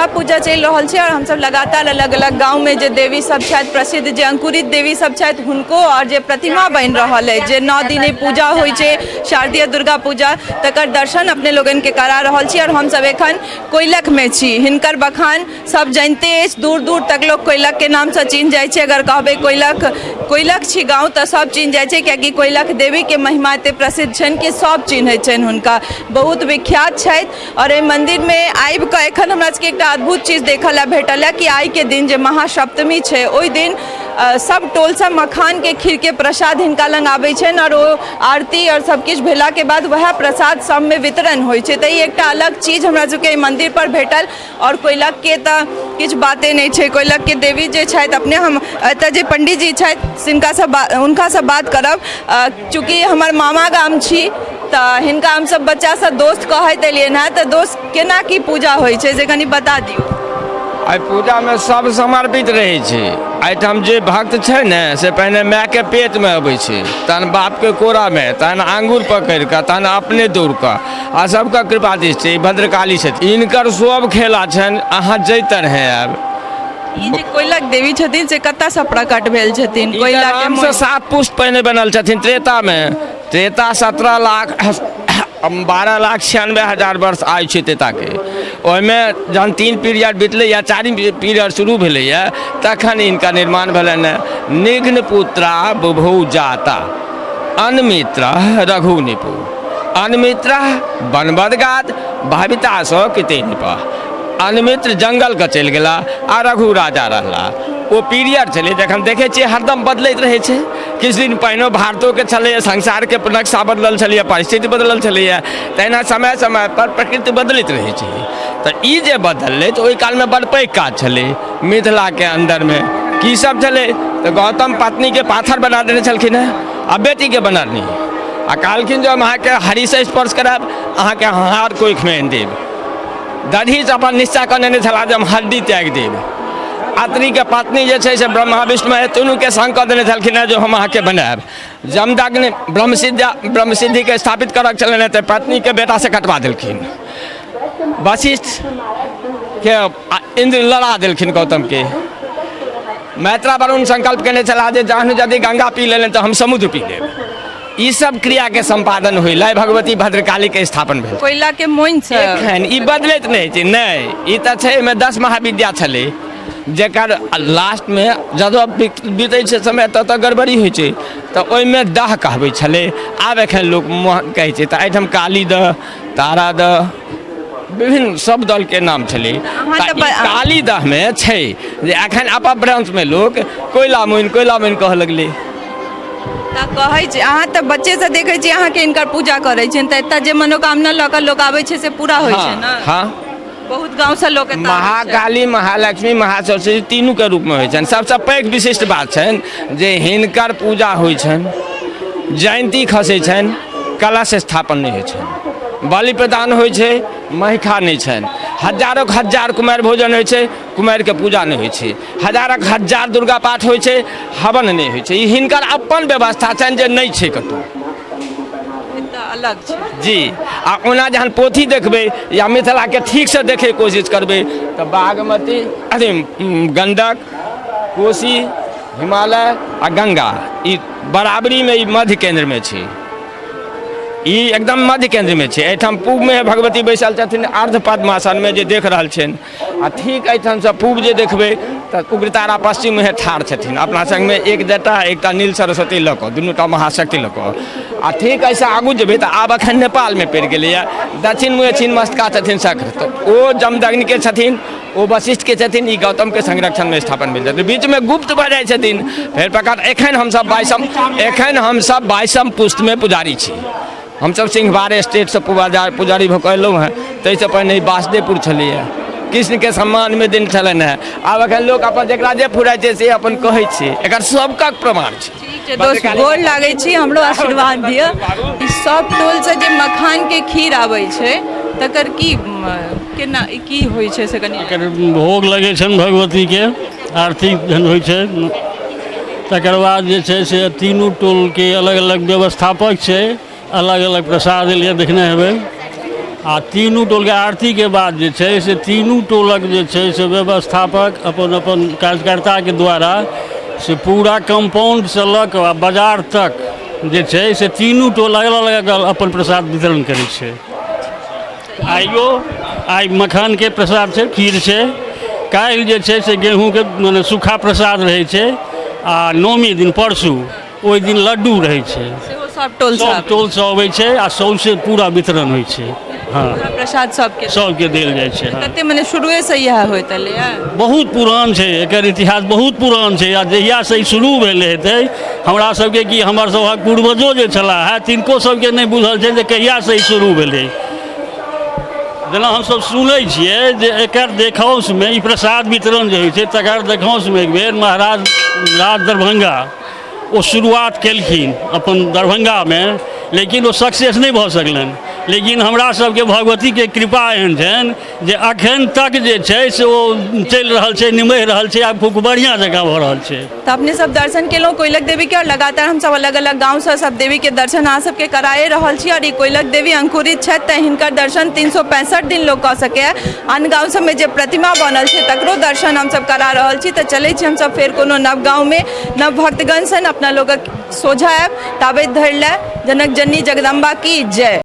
दुर्गा पूजा चलि रहल छै आओर हमसब लगातार अलग अलग गाँवमे जे देवी सब छथि, प्रसिद्ध जे अंकुरित देवी सब छथि हुनको, आओर जे प्रतिमा बनि रहल अछि, जे 9 दिन ई पूजा होइ छै शारदीय दुर्गा पूजा, तकर दर्शन अपने लोगनके करा रहल छी। आओर हमसब एखन कोइलखमे छी। हिनकर बखान सब जनिते अछि, दूर दूर तक लोक कोइलखके नामसँ चिन्ह जाइ छै। अगर कहबै कोइलख, कोइलख छी गाँव, तऽ सब चिन्ह जाइ छै, कियाकि कोइलख देवीके महिमा एते प्रसिद्ध छनि कि सब चिन्है छनि हुनका, बहुत विख्यात छथि। आओर एहि मन्दिरमे आबि कऽ एखन हमरा सबके एकटा अद्भुत चीज देखऽ लए भेटल हँ कि आइके दिन जे महासप्तमी छै, ओहि दिन सब टोलसँ मखानके खीरके प्रसाद हिनका लग आबै छनि आओर ओ आरती आओर सब किछु भेलाके बाद वएह प्रसाद सबमे वितरण होइ छै। तऽ ई एकटा अलग चीज हमरा सबके एहि मन्दिरपर भेटल। आओर कोइलखके तऽ किछु बाते नहि छै, कोइलखके देवी जे छथि अपने। हम एतऽ जे पंडीजी छथि तिनकासँ हुनकासँ बात करब। चूँकि हमर मामा गाम छी तऽ हिनका हमसब बच्चासँ दोस्त कहैत एलियनि हेँ। तऽ दोस्त, केना की पूजा होइ छै से कनि बता दियौ। एहि पूजामे सब समर्पित रहै छै। एहिठाम जे भक्त छै ने, से पहिने मायके पेटमे अबै छै, तहन बापके कोरामे, तहन आङ्गुर पकड़ि कऽ, तहन अपने दौड़ कऽ, आ सबके कृपा दृष्टि ई भद्रकाली छथि। हिनकर सब खेला छनि, अहाँ जाहि तरहे आयब। ई जे कोइलख देवी छथिन से कतऽसँ प्रकट भेल छथिन? कोइलख से 7 पुष्ट पहिने बनल छथिन त्रेतामे। त्रेता 17 लाख 12,96,000 वर्ष आयु छै त्रेताके। ओहिमे जहन 3 पीरियड बितलैए, 4 पीरियड शुरू भेलैए, तखन हिनका निर्माण भेलनि हँ। निघ्न पुत्रा बुभौ जाता अनमित्र रघु निपु अनमित्र बनबदगात भावितासँ किते निपा। अनमित्र जंगलके चलि गेला आ रघु राजा रहला। ओ पीरियड छलै जखन देखै छियै हरदम बदलैत रहै छै। किछु दिन पहिनो भारतोके छलैए, संसारके नक्शा बदलल छलैए, परिस्थिति बदलल छलैए, तहिना समय समयपर प्रकृति बदलैत रहै छै। तऽ ई जे बदललै तऽ ओहि कालमे बड़ पैघ काज छलै। मिथिलाके अन्दरमे की सब छलै? तऽ गौतम पत्नीके पाथर बना देने छलखिन हेँ आ बेटीके बनरनी, आ कहलखिन जे हम अहाँके हरिसँ स्पर्श करायब, अहाँके हार कोखिमे आनि देब। दधीच अपन निश्चय कऽ नेने छलाह जे हम हड्डी त्यागि देब। अत्रिके पत्नी जे छै से ब्रह्मा विष्णु तीनूके संग कऽ देने छलखिन हेँ जे हम अहाँके बनायब। जमदग्नि ब्रह्मसिद्धिके स्थापित करक छलनि हेँ तऽ पत्नीके बेटासँ कटवा देलखिन। वशिष्ठके इन्द्र लड़ा देलखिन गौतमके। मैत्रा वरुण संकल्प केने छलाह जे जहन यदि गंगा पी लेलनि तऽ हम समुद्र पी लेब। ई सब क्रिया के संपादन होइला भगवती भद्रकाली के स्थापन भेल। कोयला के मोइन से एखन ई बदलैत नहि छै। नहि, ई तऽ छै, एहिमे 10 महाविद्या छलै, जेकर लास्टमे जतऽ बीतै छै समय ततऽ गड़बड़ी होइ छै, तऽ ओहिमे दाह कहबै छलै। आब एखन लोक मोहन कहै छै। तऽ एहिठाम काली दह, तारा दह, विभिन्न सब दलके नाम छलै। अहाँ तऽ ई काली दहमे छै जे एखन अपभ्रंशमे लोक कोयला मोइन कोयला मोइन कहऽ लगलै। तऽ कहै छै, अहाँ तऽ बच्चेसँ देखै छी अहाँके हिनकर पूजा करै छियनि, तऽ एतऽ जे मनोकामना लऽ कऽ लोक आबै छै से पूरा होइ छै ने? हँ। बहुत गाँवसँ लोक एतऽ आबै छै। महाकाली, महालक्ष्मी, महासरस्वती तीनूके रूपमे होइ छनि। सबसँ पैघ विशिष्ट बात छनि जे हिनकर पूजा होइ छनि, जयन्ती खसै छनि, कलश स्थापन नहि होइ छनि, बलि प्रदान होइ छै, महिखा नहि छनि। हजारोक हजार कुमारि भोजन होइ छै, कुमारिके पूजा नहि होइ छै। हजारक हजार दुर्गा पाठ होइ छै, हवन नहि होइ छै। ई हिनकर अपन व्यवस्था छनि जे नहि छै कतहु। एतऽ अलग छै। जी, आ ओना जहन पोथी देखबै या मिथिलाके ठीकसँ देखैके कोशिश करबै तऽ बागमती, अथी गण्डक, कोसी, हिमालय आ गंगा ई बराबरीमे, ई मध्य केन्द्रमे छै। ई एकदम मध्य केन्द्रमे छै। एहिठाम पूबमे भगवती बैसल छथिन अर्ध पद्मासनमे, जे देख रहल छियनि। आ ठीक एहिठामसँ पूब जे देखबै तऽ उग्रतारा पश्चिम मुँहे ठाढ़ छथिन, अपना सङ्गमे एक जटा एकटा नील सरस्वती लऽ कऽ, दुनूटा महाशक्ति लऽ कऽ। आ ठीक एहिसँ आगू जेबै तऽ आब एखन नेपालमे पड़ि गेलैए, दक्षिण मुँहे छिन्नमस्तिका छथिन शक्र, तऽ ओ जमदग्निके छथिन, ओ वशिष्ठके छथिन, ई गौतमके संरक्षणमे स्थापन भेल छथिन। बीचमे गुप्त भऽ जाइ छथिन फेर प्रकट। एखन हमसब 22म पुस्तमे पुजारी छी। हमसब सिंहबार स्टेटसँ पुजारी भऽ कऽ एलहुँ हेँ। ताहिसँ पहिने ई वासुदेवपुर छलैए। कृष्णके सम्मानमे दिन छलनि हेँ। आब एखन लोक अपन जकरा जे फुराइ छै से अपन कहै छै। एकर सबके प्रमाण छै। ठीक छै दोस्त, गोर लागै छी, हमरो आशीर्वाद दिअ। ई सब टोलसँ जे मखानके खीर आबै छै तकर की केना की होइ छै से कनि। एकर भोग लगै छनि भगवतीके, आरती जहन होइ छै तकर बाद जे छै से तीनू टोलके अलग अलग व्यवस्थापक छै, अलग अलग प्रसाद एलैए, देखने हेबै। आ तीनू टोलके आरतीके बाद जे छै से तीनू टोलक जे छै से व्यवस्थापक अपन अपन कार्यकर्ताके द्वारा से पूरा कम्पाउण्डसँ लऽ कऽ आ बाजार तक जे छै से तीनू टोल अलग अलग अपन प्रसाद वितरण करै छै। आइयो आइ मखानके प्रसाद छै, खीर छै। काल्हि जे छै से गेहूँके मने सूखा प्रसाद रहै छै आ नौमी दिन परसू ओहि दिन लड्डू रहै छै। सेहो सब टोल सब टोलसँ अबै छै आ सौंसे पूरा वितरण होइ छै। हँ, प्रसाद सबके सबके देल जाइ छै। हँ। कते मने शुरुएसँ इएह होइत एलैए? बहुत पुरान छै, एकर इतिहास बहुत पुरान छै आ जहियासँ ई शुरू भेल हेतै हमरा सबके कि हमर सभक पूर्वजो जे छलाह हे तिनको सबके नहि बुझल छै जे कहियासँ ई शुरू भेलै। जेना हमसब सुनै छियै जे एकर देखौंसमे ई प्रसाद वितरण जे होइ छै तकर देखौंसमे एक बेर महाराज राज दरभंगा ओ शुरुआत केलखिन अपन दरभंगामे, लेकिन ओ सक्सेस नहि भऽ सकलनि। लेकिन हमरा सबके भगवतीके कृपा एहन छनि जे अखन तक जे छै से ओ चलि रहल छै, निमहि रहल छै आ खूब बढ़िआँ जकाँ भऽ रहल छै। तऽ अपने सब दर्शन केलहुँ कोइलख देवीके आओर लगातार हमसब अलग अलग गाँवसँ सब देवीके दर्शन अहाँ सबके कराए रहल छी। आओर ई कोइलख देवी अंकुरित छथि तऽ हिनकर दर्शन 365 दिन लोक कऽ सकैए। अन्य गाँव सबमे जे प्रतिमा बनल छै तकरो दर्शन हमसब करा रहल छी। तऽ चलै छी हमसब फेर कोनो नव गाँवमे नव भक्तगण सन अपना लोकक सोझा आयब, ताबैत धरि लए जनक जननी जगदम्बा की जय।